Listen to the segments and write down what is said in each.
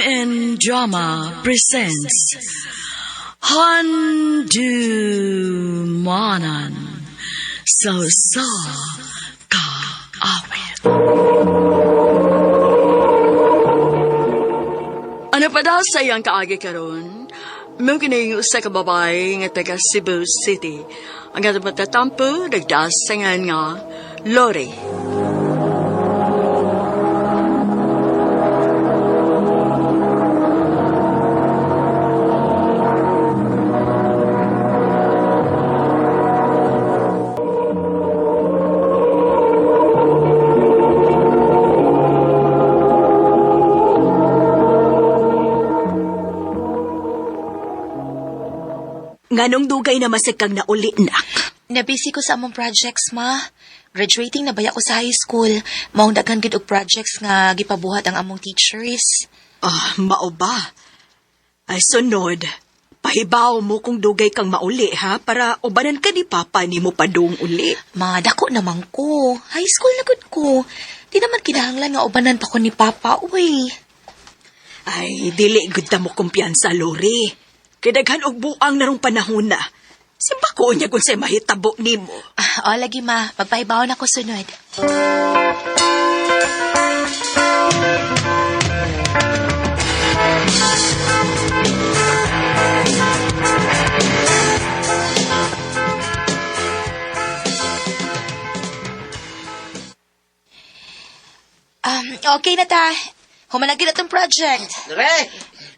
RMN Drama presents Handumanan sa Usa Ka Awit. Ano pa daw sa iyang kaagi karon? Mao kini usa ka babae nga taga Cebu City. Ang atong matatampo nagdaas sa ngan nga Lori. Nganong dugay na masig kang nauli, nak? Nabisi ko sa among projects, ma. Graduating na baya ko sa high school. Maong daghan gid og projects nga gipabuhat ang among teachers. Ah, mao ba? Ay, sunod. Pahibaw mo kung dugay kang mauli, ha? Para ubanan ka ni Papa ni mo padung uli. Ma, dako naman ko. High school na gud ko. Di naman kinahanglan nga ubanan pa ko ni Papa, uy. Ay, dili gud ta mo kumpiyansa, Lori. Kay daghan og buang narong panahon na. Simba ko niya kung sa'y mahitabo nimo. Ah, o, lagi ma. Magpahibaw na ko sunod. Okay na ta. Humanagin na tong project. Re,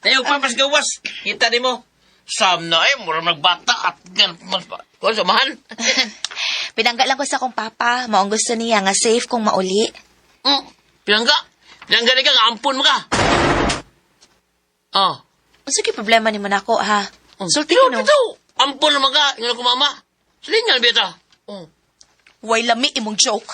tayo pa mas gawas. Kita ni mo. Sam na eh, mura nagbata at gan mas pa. Kung samahan. Pinangga lang ko sa akong papa. Maong gusto niya nga safe kung mauli. Pinangga. Pinangga ni ka, nga ampun mo ka. Ah. Unsa kay problema nimo nako ha? Sulti Pero ko no. bitaw, ampun naman ka. Ingon ko mama. Silingan bita. Oh. Way lami imong joke.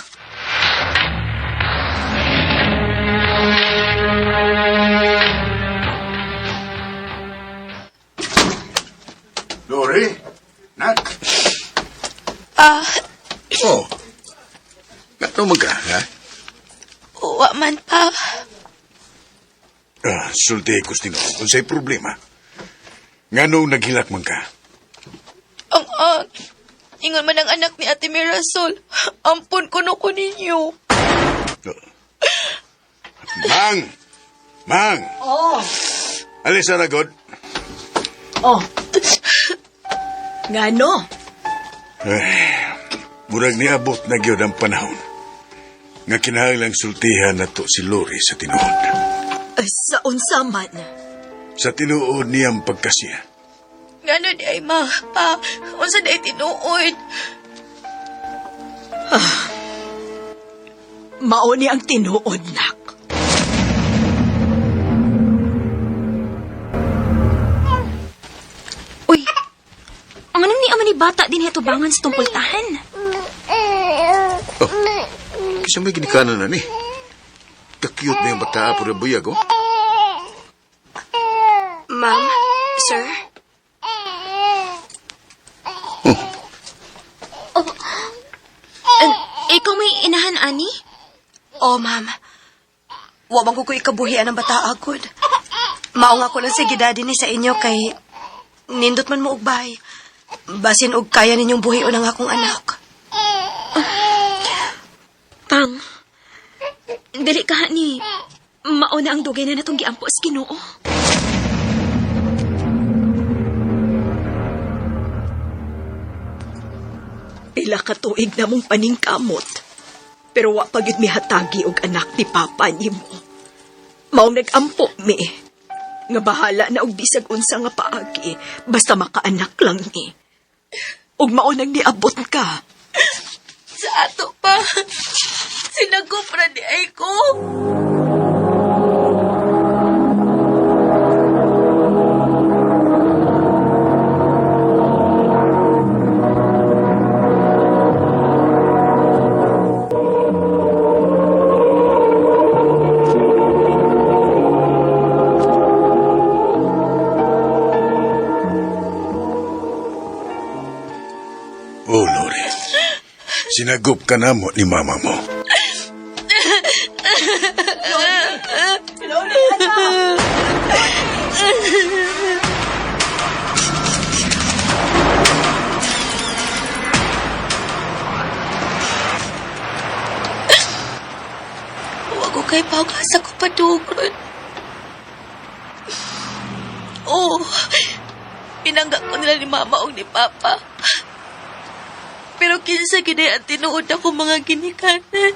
Lori? Nak? Ah, Oh. Ngato man ka, ha? wa man pa. Ah, sulti ko tinoo kung sa'y problema. Nganong naghilak man ka? Ang ingon man ang anak ni Ate Mirasol. Ampun ko no ko ninyo. Mang! Mang! Oh. Alis na ragod. Oh. Ngano? Murag niabot na gyud ang panahon. Nga kinahanglang sultihan na to si Lori sa tinuod. Ay, sa unsa man. Sa tinuod niyang pagkasiya. Ngano di ay ma, pa, unsa di ay tinuod. Mao ni ang tinuod, nak. Uy, ang anong ni ama ni bata din heto bangan sa tumpultahan? Oh, Kisa may ginikanan na ni. Ka-cute na yung bata po na buyag, oh. Ma'am, sir? Oh. Ikaw may inahan, ani? Oh, ma'am. Wa man ko ko ikabuhian ang bata agod. Mao nga ko lang sige daddy ni sa inyo kay nindot man mo og bahay. Basin og kaya ninyong buhion ang akong anak. Pang, dali ka ni. Mauna ang dugay na natong giampo sa Ginoo. Pila ka tuig na mong paningkamot. Pero wa pa gyud mihatagi og anak ni Papa nimo. Mao nag-ampo mi. Nga bahala na og bisag unsa nga paagi, basta makaanak lang ni. Ug mao nang niabot ka. Sa ato pa. Sinagop ra di ay ko. Oh, Lori. Sinagup ka na mo ni mama mo. Lori, anak! matug ron. Oh, pinangga ko nila ni mama o ni papa. Pero kinsa gid ang tinuod ako mga ginikanan.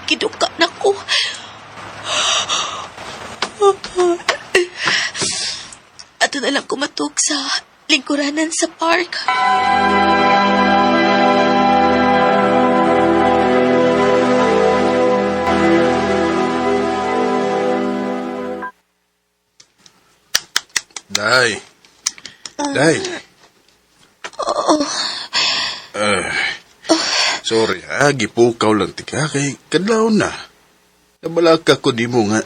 Kiduka na ko. Ato na lang kumatok sa lingkuranan sa park. Day. Day. Oo. Sorry ha, gipukaw lang tika kay kadlaw na. Nabalaka ko di mo nga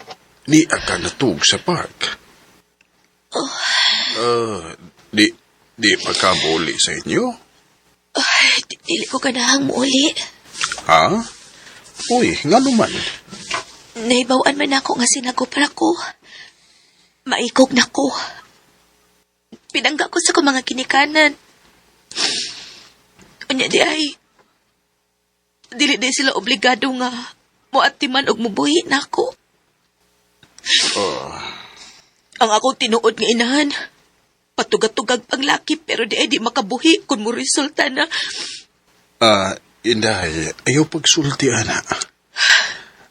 ni ka natug sa park. Di di pa ka muli sa inyo? Ay, dili ko ganahang muuli. Ha? Uy, nga naman. Naibawan man ako nga sinagop ra ko. Maikog na ko. Pinangga ko sa ko mga kinikanan. Unya di ay, dili di sila obligado nga moatiman og mubuhi na ako. Ang akong tinuod nga inahan, patugag-tugag panglaki pero di ay di makabuhi kung mo resulta na. Inday, ayaw pagsulti, ana.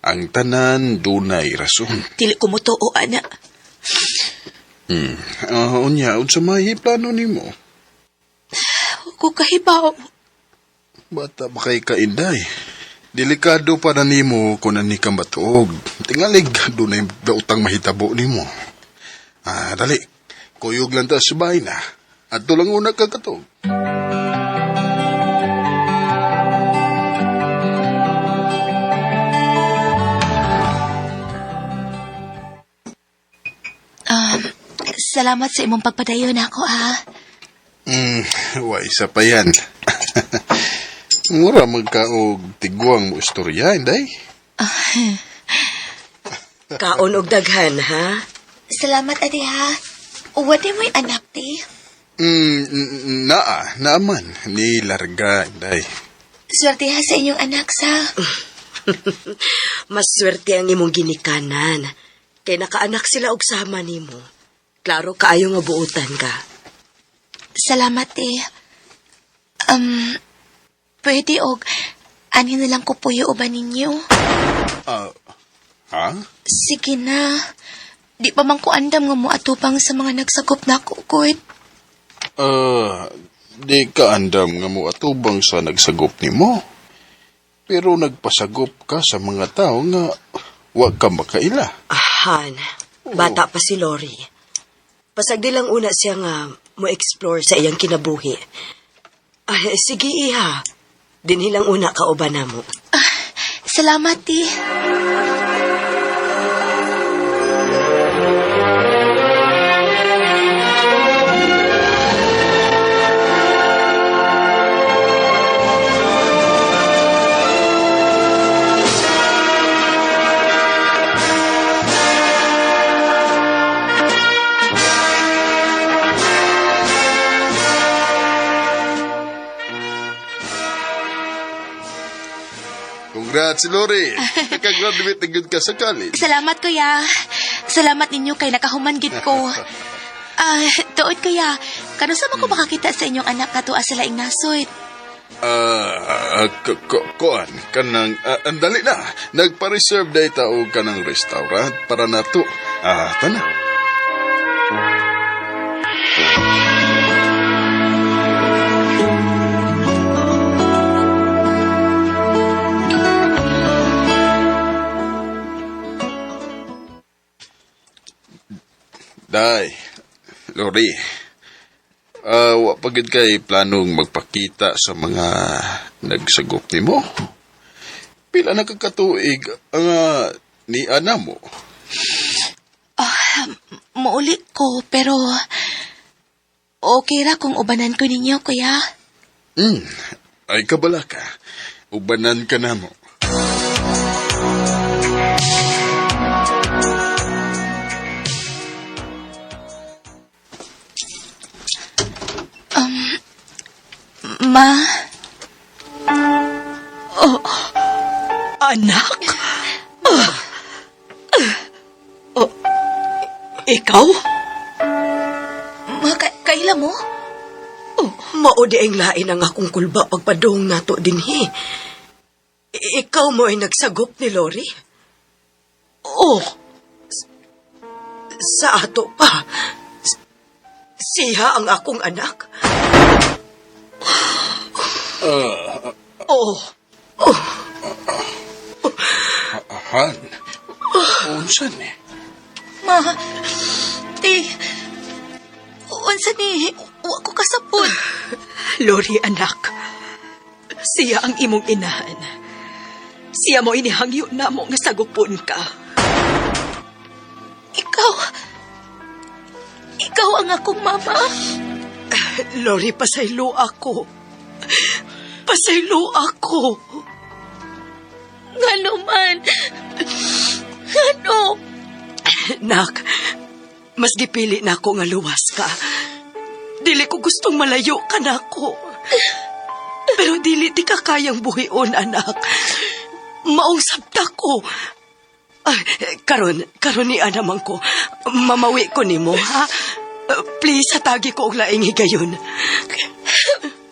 Ang tanan dunay rason. Dili ko motoo, ana. Unya, unsa may plano nimo? Ko kahibaw. Bata pa kay ka, Inday. Delikado pa na nimo kung ani ka matuog. Tingalig, dunay dautang mahitabo nimo. Dali. Kuyog lang ta sa bahay na. At lang una ka katog. Salamat sa imong pagpadayon ako, ha. Wa isa pa yan. Mura magkaog tigwang mo istorya, Inday. Kaon og daghan, ha? Salamat, ate, ha. Wala mo'y anak, te. Naa, naaman. Ni larga, Inday. Swerte ha sa inyong anak, sa. Mas swerte ang imong ginikanan. Kay nakaanak sila og sama nimo. Klaro kaayo nga buotan ka. Salamat, te. Pwede og ani na lang ko puyo uban ninyo. Ha? Sige na. Di pa man ko andam nga mo atupang sa mga nagsakop na ako, good. Di ka andam nga mo atubang sa nagsagop nimo. Pero nagpasagop ka sa mga tao nga wa ka makaila. Ahan, bata pa si Lori. Pasagdi lang una siya nga mo-explore sa iyang kinabuhi. Ay, sige, iha. Dinhi lang una kauban namo. Salamat, te. Congrats, Lori. Nakagraduate na gud ka sa college. Salamat, kuya. Salamat ninyo kay nakahuman gid ko. Tuod, kuya. Kanusa man ko makakita sa inyong anak kato sa laing nasod? Kuan, kanang, andali na. Nagpa-reserve data og kanang restaurant para nato. Tana. Day, Lori, wa pa gid kay planong magpakita sa mga nagsagop nimo. Pila na ka katuig ang ni ana mo? Muuli ko, pero okay ra kung ubanan ko ninyo, kuya. Ay kabala ka. Ubanan ka na mo. Ma? Oh. Anak? Ah. Ah. Oh, ikaw? Ma, kaila mo? Oh, mao diay lain ang akong kulba pagpadung nato dinhi. Ikaw mo ay nagsagop ni Lori? Oh, Sa ato pa. Siya ang akong anak. Oh. Han, unsa ni? Ma, ti, unsa ni, wa ko kasabot. Lori, anak. Siya ang imong inahan. Siya mo inihangyo na mo nga sagupon ka. Ikaw ang akong mama. Lori, pasaylo ako. Pasaylo ako. Ngano man? Ngano? Nak, mas gipili na ako nga luwas ka. Dili ko gustong malayo ka nako. Pero dili di ka kayang buhion, anak. Maong sabta ko. Ay, karon, karon ni naman ko. Mamawi ko nimo, ha? Please, hatagi ko og laing higayon.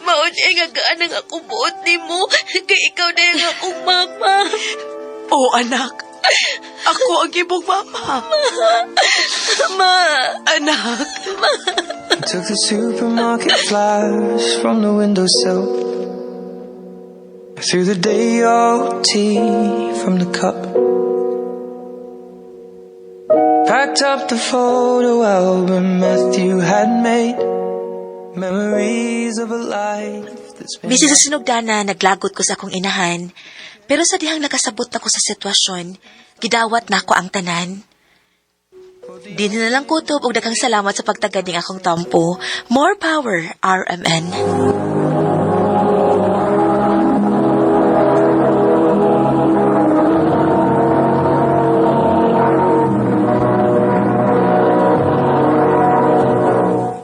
Mao ni nga gaan ang akong buot nimo. Kay ikaw na ang akong mama. Oh, anak. Ako ang imong mama. Ma. Anak. Took the supermarket flowers from the windowsill. Threw the day old tea from the cup. Packed up the photo album Matthew had made. Memories of a life that's been. Bisan sa sinugdana, naglagot ko sa akong inahan. Pero sa dihang nakasabot na ko sa sitwasyon, gidawat na ako ang tanan. Di na lang kutob og daghang salamat sa pagtagad ning akong tampo. More power, RMN.